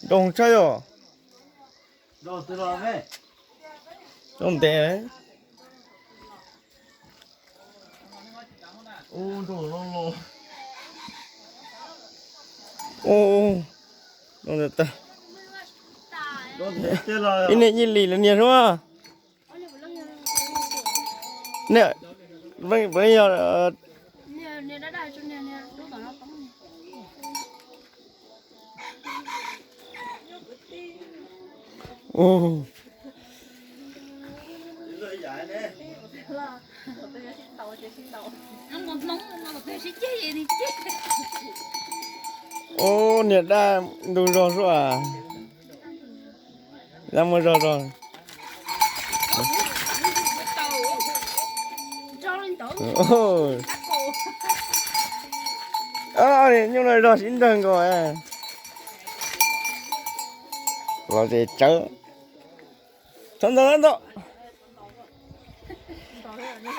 Nroo tshaj yom. Nroo ntev. Ib niag ib lis los niag suab. Yog Ub, niag daj ntug zog suab. Daj muaj zog zog. Nyuj no zog sib nrawg nkaus. Los ces tsawv. Txhob ntxov ntxov.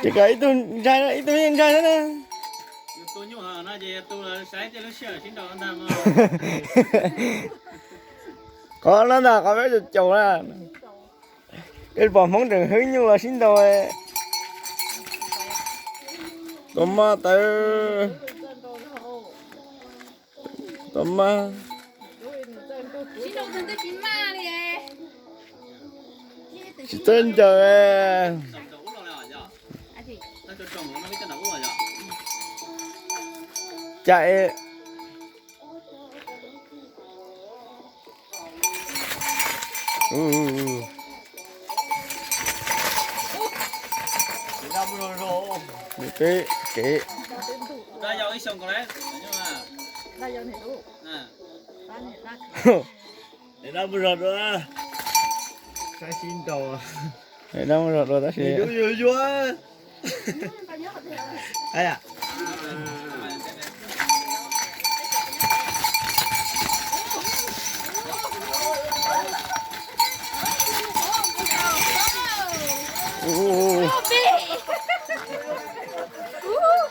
Ces kom ib tug ntshai, ib tug yeej ntshai xwb na. Qhov no ntag qhov peb caum caum na. Peb pom Hmoob tseem hwb nyuj los sib ntaus. Tus maj tawv. Tus maj. Tsis txawj ncaws. Cas es peb kev. Dab muaj zog dua, saib sib ntaus. Dab muaj zog dua tab sis yuav yuav.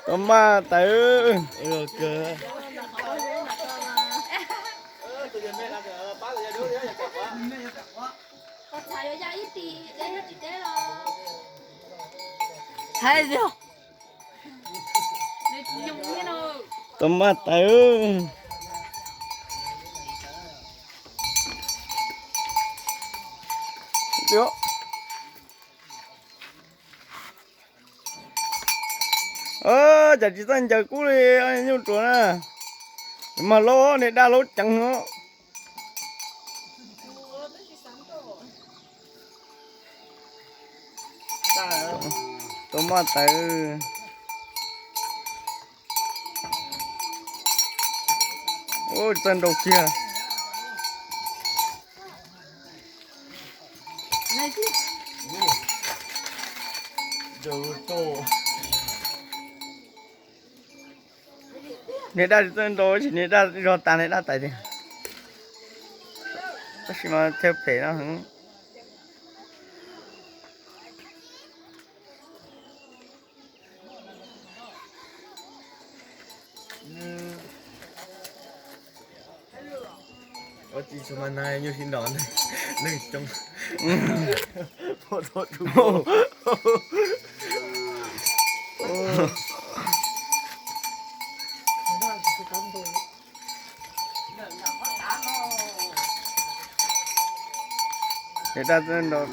Tus maj tawv. Tus maj tawv. Cas tsis txawj ncaws kub li, nyuj ruas na. Mas laub, niag daj laub ceev no. Tus maj tawv. Ua txawj nraus kiag. Niag daj txawj nraus, tsis niag daj zog tas niag daj tais tiag. Tab sis mas thawj phem no. Ua tsis tshua mas nag nyuj sib nraus neeg coob. Ces daj txawj nraus,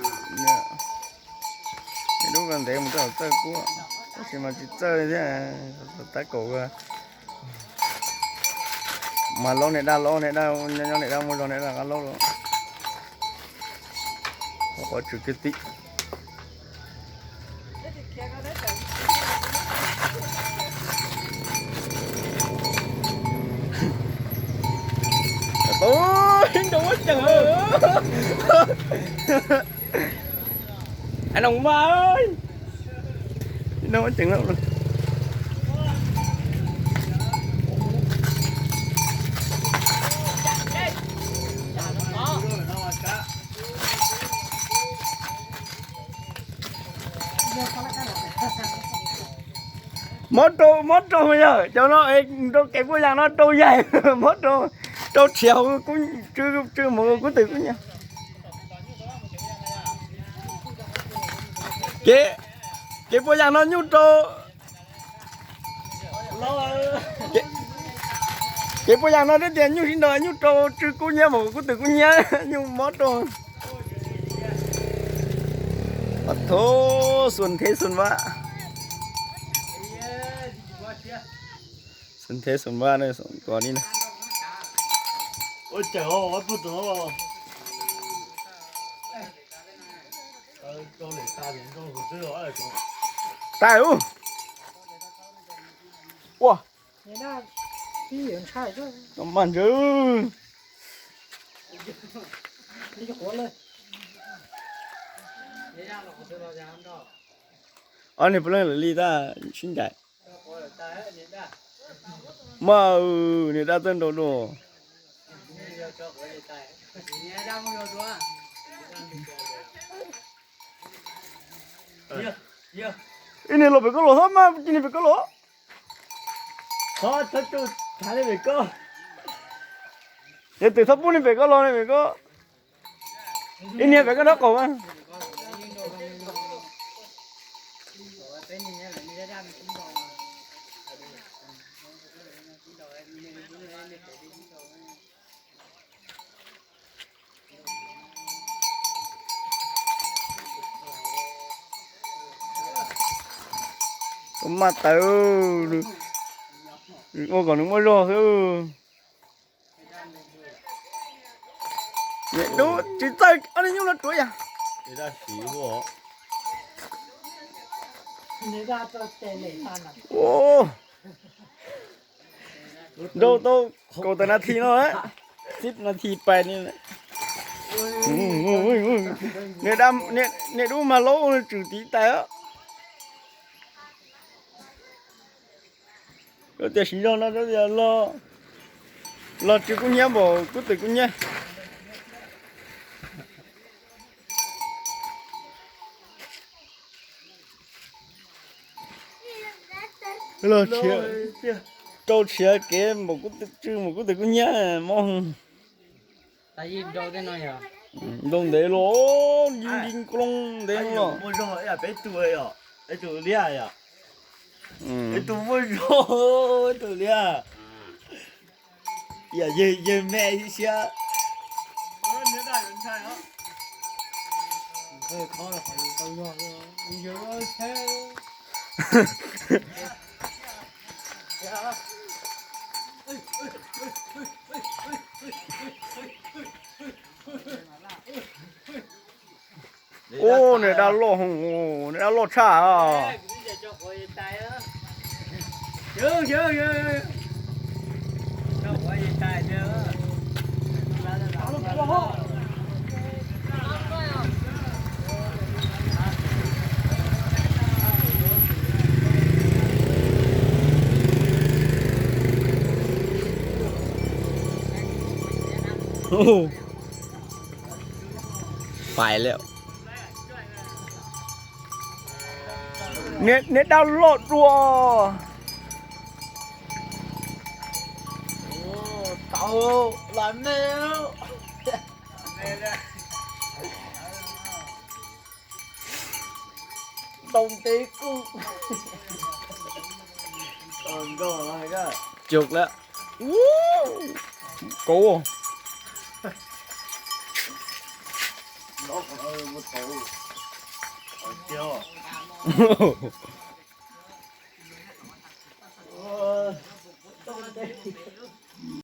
lub ko ntev mus rau txawj kub, tab sis mas tsis txawj li thiab, tab kaum mas laub niag daj laub niag daj nyob niag daj muaj zog niag daj qab laub los. Qhov tswv kwv tij. Noo mas, noo ceev lawm. Mob rau, mob rau yog cov no, rau kev puaj yas no rau yaig, mob rau. Rau tshiav, tsw mus kub twm kub nyiab. Kev, kev puas yas no nyuj rau, kev puas yas no twb tias nyuj sib nraus nyuj rau tsw kub nyiab mus kub twm kub nyiab nyuj mob rau. Thov xuân thế xuân vã. Xuân thế xuân vã, xuân kos li na. Ua cas, ua puag tus no los. Tag ub. Ua, no mas ntsw. Ob niag puav leej lawv li tab sib ncaim. Mas niag dab txawj nrau dua. Ib niag los pem koj los, txhob mas cia niag pem koj los. Yog twm txhob pub niag pem koj los, niag pem koj. Ib niag pem koj nraub qaum. Tus maj tawv, ua kom nws muaj zog xwb. Niam dub tsis txawj ob niag nyuj no ruav yog. Nrau tau kaum tawm nas this no, xib nas this pais ni. Niam dub mas laub tswm tiv tais. Tias siv zog no, los tsw kub nyiab npaum kub twm kub nyiab. Rau tshiav kev npaum kub twm, tsw npaum kub twm kub nyiab mob. Nrau ntev los, nki nki nkoos ntev los. Peb tus, peb tus liab yom. Peb tus muaj zog, peb tus liab. Yog yawg me siab. Ub, nws dab loj, nws dab loj tshaj. Pais lawm. Niag dab loj dua. Tau las me. Ntoo teb kuj. Cug lawm. Kauv.